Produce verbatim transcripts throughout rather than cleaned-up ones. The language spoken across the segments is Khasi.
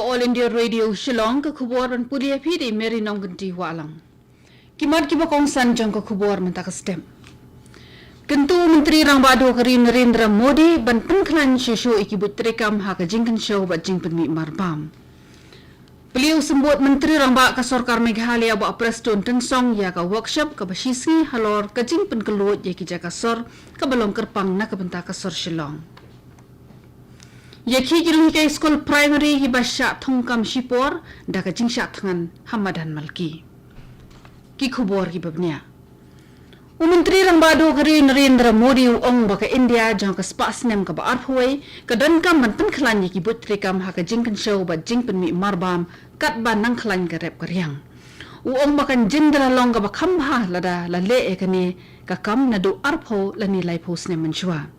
All India Radio Shillong, ka khubor ban pule ïa phi da i Mary Nongkynti Wahlang. Ki mat kiba kongsan jong ka khubor mynta ka step. Kyntu u Myntri Rangbah Duh ka ri Narendra Modi ban pynkhlaiñ shuh shuh ïa ki buit treikam ha ka jingkynshew bad jingpynmih marbam. Plie u Symbud Myntri Rangbah ka Sorkar Meghalaya Bah Prestone Tynsong ïa ka workshop kaba shisngi halor ka jingpynkhlaiñ ïa ki jaka sor kaba long kyrpang na ka bynta ka sor Shillong. Ïa ki ki rung hikai skul primary kiba shah thungkam shipor da ka jingshah thngan ha madan Malki. Ki khubor kiba bniah. U Myntri Rangbah Duh ka ri Narendra Modi u ong ba ka India jong ka spah snem kaba arphew wei ka donkam ban pynkhlaiñ ïa ki buit treikam ha ka jingkynshew bad jingpynmih marbam katba nang khlaiñ ka rep ka riang. U ong ba kan jin da la long kaba kham bha lada la leh ïa kane ka kam naduh arphew lane laiphew snem mynshuwa.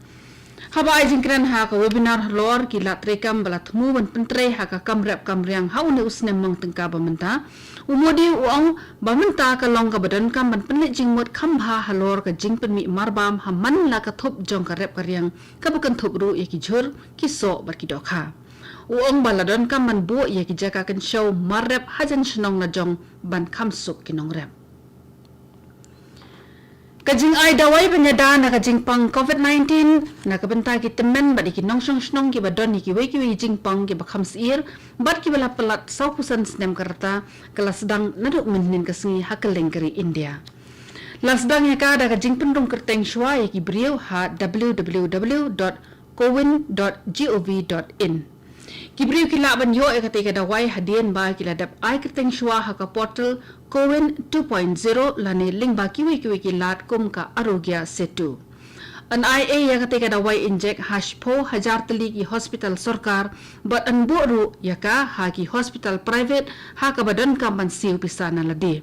Haba ai jingkren ha ka webinar halor ki lad treikam ba la thmu ban pyntrei ha ka kam rep kam riang ha une u snem mong tyngka ba mynta, u Modi u ong ba mynta ka long kaba donkam ban pynleit jingmut kham bha halor ka jingpynmih marbam ha man la ka thup jong ka rep ka riang kaba kynthup ruh ïa ki jhur, ki soh bad ki dohkha. U ong ba la donkam ban buh ïa ki jaka kynshew mar rep hajan shnong lajong ban kham suk ki nongrep. Ka jingai dawai ban ïada na ka jingpang covid nineteen na ka bynta ki tymmen bad ïa ki nongshong shnong kiba don ïa kiwei kiwei jingpang kiba kham syier bad kiba la palat sawphew san snem ka rta ka la sdang naduh mynhynnin ka sngi ha kylleng ka ri India. La sdang ïa ka da ka jingpynrung kyrteng shuwa ïa ki briew ha w w w dot cowin dot gov dot in. Ki briew ki lah ban ïoh ïa katei ka dawai hadien ba ki la dep ai kyrteng shuwa ha ka portal Cowin two point zero lane lyngba kiwei kiwei ki lad kum ka Aarogya Setu. Yn ai ei ïa katei ka dawai injek ha shiphew hajar tylli ki hospital sorkar bad yn buh ruh ïa ka ha ki hospital private ha kaba donkam ban siew pisa na lade.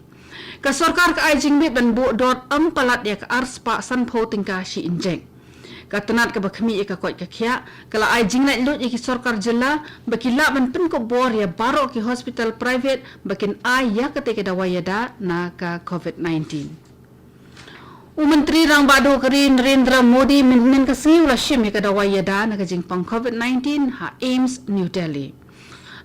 Ka sorkar ka ai jingmut ban buh dor ym palat ïa ka arspah sanphew tyngka shi injek. Ka tnat kaba khmih ïa ka koit ka khiah ka la ai jinglaitluid ïa ki sorkar jylla ba ki lah ban pynkup bor ïa baroh ki hospital private ba kin ai ïa katei ka dawai ïada na ka covid nineteen. U Myntri Rangbah Duh ka ri Narendra Modi mynhynnin ka sngi u la shim ïa ka dawai ïada na ka jingpang covid nineteen ha AIIMS New Delhi.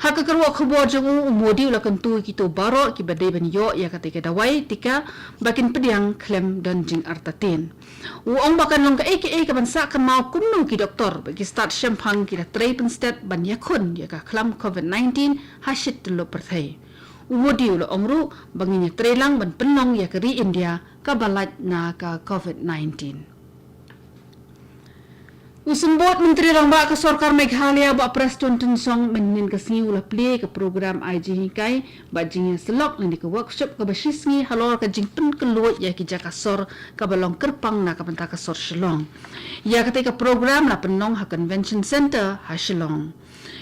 Ha ka kyrwoh khubor jong u, u Modi u la kyntu ïa kito baroh kiba dei ban ïoh ïa katei ka dawai tika ba kin pdiang khlem don jingartatien. U ong ba kan long kaei kaei kaban sah kynmaw kumno ki doktor bad ki stad shemphang ki la trei pynstet ban ïakhun ïa ka khlam covid nineteen ha shityllup pyrthei. U Modi u la ong ruh ba ngin ïatreilang ban pynlong ïa ka ri India kaba lait na ka covid nineteen. U Symbud Myntri Rangbah ka Sorkar Meghalaya Bah Prestone Tynsong mynhynnin ka sngi u la plie ka program ai jinghikai bad jingïasyllok lane ka workshop kaba shisngi halor ka jingpynkyllon ïa ki jaka sor kaba long kyrpang na ka bynta ka sor Shillong. Ïa katei ka program la pynlong ha Convention Centre ha Shillong.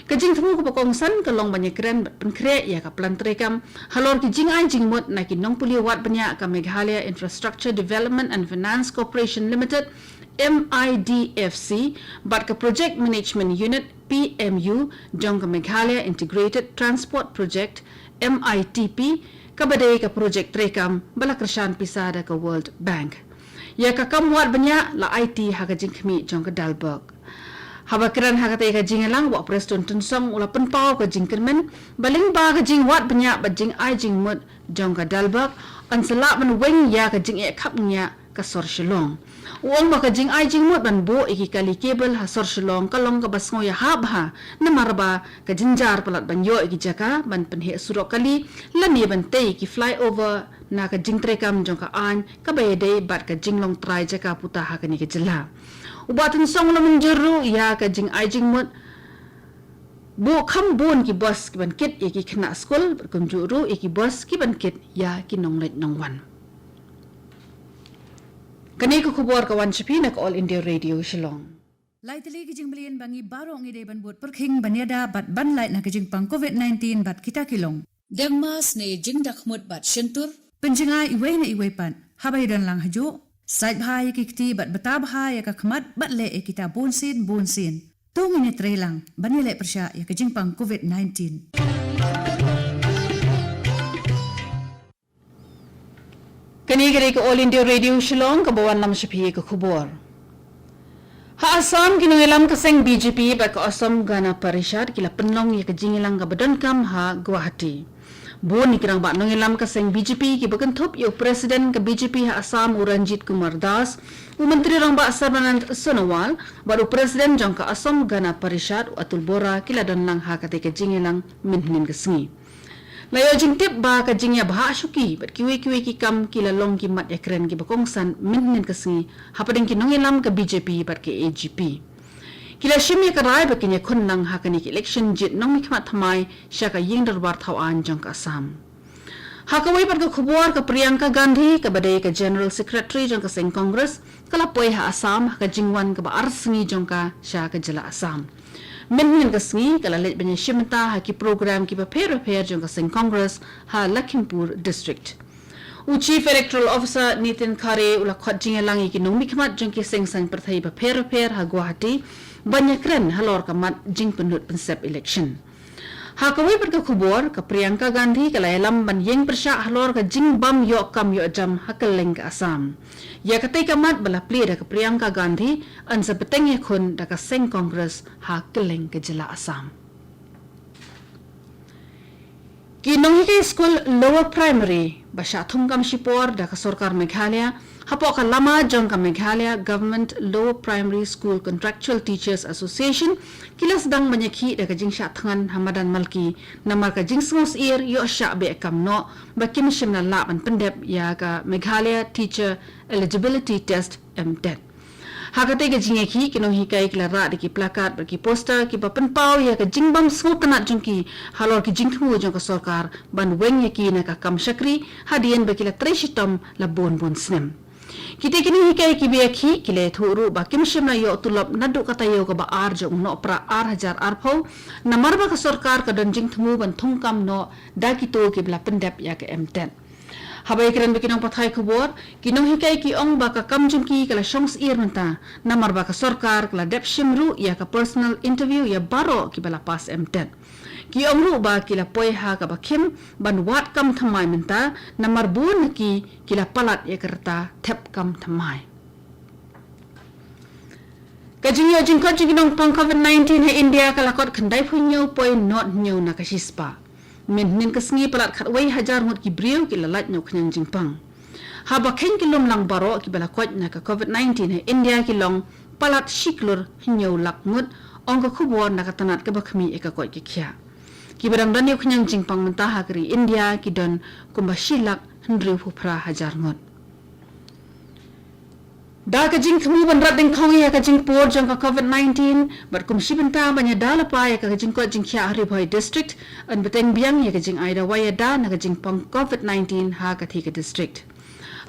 Ka jingthmu kaba kongsan ka long ban ïakren bad pynkhreh ïa ka plan treikam halor ki jingai jingmut na ki nongpule wad bniah ka Meghalaya Infrastructure Development and Finance Corporation Limited, M I D F C, bad ka Project Management Unit, P M U, jong ka Meghalaya Integrated Transport Project, M I T P, kaba dei ka projek treikam ba la kyrshan pisa da ka World Bank. Ïa ka kam wad bniah la aiti ha ka jingkhmih jong ka Dalberg. Haba kren ha katei ka jingïalang, Bah Prestone Tynsong u la pynpaw ka jingkyrmen ba lyngba ka jingwad bniah bad jingai jingmut jong ka Dalberg, yn sa lah ban weng ïa ka jingeh khapngiah ka sor Shillong. U ong ba ka jingai jingmut ban buh ïa ki kali cable ha sor Shillong ka long kaba sngewbha bha namar ba ka jynjar palat ban ïoh ïa ki jaka ban pynheh surok kali lane ban tei ïa ki flyover na ka jingtreikam jong ka aiñ kaba ïadei bad ka jinglong trai jaka puta ha kane ka jylla. U Bah Tynsong u la mynjur ruh ïa ka jingai jingmut buh kham bun ki bus kiban kit ïa ki khynnah skul bad kumjuh ruh ïa ki bus kiban kit ïa ki nongleit nongwan. Kane ka khubor ka wan sha phi na ka All India Radio Shillong. Lai tylli ki jingmlien ba ngi baroh ngi dei ban bud pyrkhing ban ïada bad ban lait na ka jingpang covid nineteen bad kita ki long: deng mask ne jingdakhmut bad shyntur, pynjngai iwei na iwei pat haba ïadon lang hajuh, sait bha ïa ki kti bad bta bha ïa ka khmat bad leh ïa kita bunsien bunsien. To ngin ïatreilang ban ïaleh pyrshah ïa ka jingpang covid nineteen. Kane ka dei ka All India Radio Shillong kaba wanlam sha phi ïa ka khubor. Ha Assam, ki nongïalam ka seng B J P bad ka Assam Gana Parishad ki la pynlong ïa ka jingïalang kaba donkam ha Guwahati. Bun ki rangbah nongïalam ka seng B J P kiba kynthup ïa u President ka B J P ha Assam, u Ranjit Kumar Das, u Myntri Rangbah Sarbanand Sonowal bad u President jong ka Assam Gana Parishad, u Atul Bora, ki la don lang ha katei ka jingïalang mynhynnin ka sngi. La ïoh jingtip ba ka jingïabhah shuki bad kiwei kiwei ki kam ki la long ki mat ïakren kiba kongsan mynhynnin ka sngi hapdeng ki nongïalam ka B J P bad ka A G P. Ki la shim ïa ka rai ba kin ïakhun lang ha kane ka election jied nongmihkhmat thymmai sha ka ïing dorbar thaw aiñ jong ka Assam. Ha kawei pat ka khubor, ka Priyanka Gandhi kaba dei ka General Secretary jong ka seng Congress ka la poi ha Assam ha ka jingwan kaba ar sngi jong ka sha ka jylla Assam. Mynhynnin ka sngi ka la leit ban ïashim bynta ha ki program kiba pher bapher jong ka seng Congress ha Lakhimpur District. U Chief Electoral Officer Nitin Khare u la khot jingïalang ïa ki nongmihkhmat jong ki seng saiñ pyrthei bapher bapher ha Guwahati ban ïakren halor ka mat jingpynlut pynsep election. Ha kawei pat ka khubor, ka Priyanka Gandhi ka la ïalam ban ïeng pyrshah halor ka jingbym ïoh kam ïoh jam ha kylleng ka Assam. Ïa katei ka mat ba la plie da ka Priyanka Gandhi yn sa bteng ïakhun da ka seng Congress ha kylleng ka jylla Assam. Ki nonghikai skul Lower Primary ba shah thungkam shipor da ka sorkar Meghalaya hapoh ka lama jong ka Meghalaya Government Lower Primary School Contractual Teachers Association ki la sdang ban ïakhih da ka jingshah thngan ha madan Malki namar ka jingsngewsyier ïoh shah beh kam noh ba kim shym la lah ban pyndep ïa ka Meghalaya Teacher Eligibility Test, MTET. Ha katei ka jingïakhih, ki nonghikai ki la rah da ki placard bad ki poster kiba pynpaw ïa ka jingbym sngewtynnat jong ki halor ki jingthmu jong ka sorkar ban weng ïa ki na ka kam shakri hadien ba ki la trei shitom la bun bun snem. Kitei ki nonghikai kiba ïakhih ki la ïathuh ruh ba kim shym la ïoh tulop naduh ka taïew kaba ar jong u Nohprah ar hajar arphew namar ba ka sorkar ka don jingthmu ban thungkam noh da kito kiba la pyndep ïa ka MTET. Haba ïakren bad ki nongpathai khubor, ki nonghikai ki ong ba ka kam jong ki ka la shong syier mynta namar ba ka sorkar ka la dep shim ruh ïa ka personal interview ïa baroh kiba la pass MTET. Ki ong ruh ba ki la poi ha kaba khim ban wad kam thymmai mynta namar bun na ki ki la palat ïa ka rta thep kam thymmai. Ka jingïoh jingkoit jong ki nongpang COVID nineteen ha India ka la kot khyndai phew hynñiew point nod hynñiew na ka shispah. Mynhynnin ka sngi palat khatwei hajar ngut ki briew ki la lait na u khñiang jingpang. Haba kheiñ ki lum lang baroh kiba la koit na ka COVID nineteen ha India ki long palat shi klur hynñiew lak ngut, ong ka khubor na ka tnat kaba khmih ïa ka koit ka khiah. Kiba dang don ïa u khñiang jingpang mynta ha ka ri India ki don kumba shi lak hynriew phew phra hajar ngut. Da ka jingthmu ban rat dyngkhong ïa ka jingpur jong ka COVID nineteen bad kum shi bynta ban ïada lypa ïa ka jingkoit jingkhiah ha Ri Bhoi District, yn bteng biang ïa ka jingai dawai ïada na ka jingpang COVID nineteen ha katei ka district.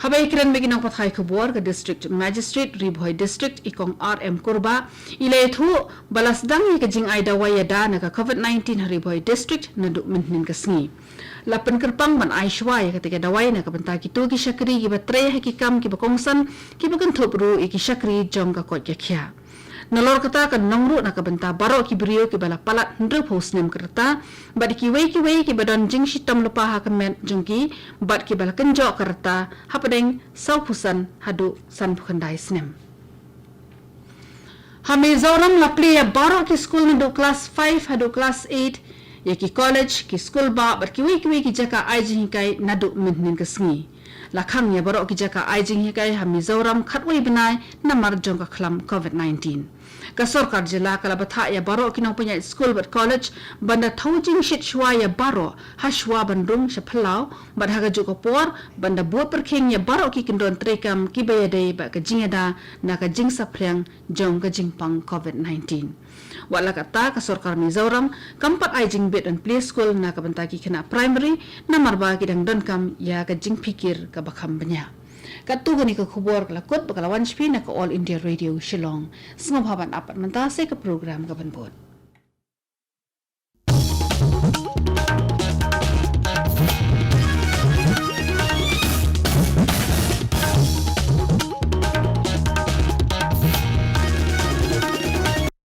Haba ïakren bad ki nongpathai khubor, ka District Magistrate Ri Bhoi District, i Kong R M Kurbah, i la ïathuh ba la sdang ïa ka jingai dawai ïada na ka COVID nineteen ha Ri Bhoi District naduh mynhynnin ka sngi. La pynkyrpang ban ai shuwa ïa katei ka dawai na ka bynta kito ki shakri kiba trei ha ki kam kiba kongsan, kiba kynthup ruh ïa ki shakri jong ka koit ka khiah. Nalor kata, kan long ruh na ka bynta baroh ki briew kiba la palat hynriew phew snem ka rta bad kiwei kiwei kiba don jingshitom lypa ha ka met jong ki bad kiba la kynjoh ka rta hapdeng saw phew san haduh san phew khyndai snem. Ha Mizoram la plie ïa baroh ki skul naduh klas five haduh klas eight, ïa ki college, ki skul bah bad kiwei kiwei ki jaka ai jinghikai naduh mynhynnin ka sngi. La khang ïa baroh ki jaka ai jinghikai ha Mizoram khatwei bnai namar jong ka khlam COVID nineteen. Ka sorkar jylla ka la bthah ïa baroh ki nongpynïaid skul bad college ban da thew jingshit shuwa ïa baroh ha shuwa ban rung sha phyllaw bad ha kajuh ka por ban da bud pyrkhing ïa baroh ki kyndon treikam kiba ïadei bad ka jingïada na ka jingsaphriang jong ka jingpang COVID nineteen. Wat la katta, ka sorkar Mizoram kam pat ai jingbit ban plie skul na ka bynta ki khynnah primary namar ba ki dang donkam ïa ka jingphikir kaba kham bniah. Katto katne ka khubor ka la kut bad ka la wan sha phi na ka All India Radio Shillong. Sngewbha ban ap pat mynta sa ka program kaban bud.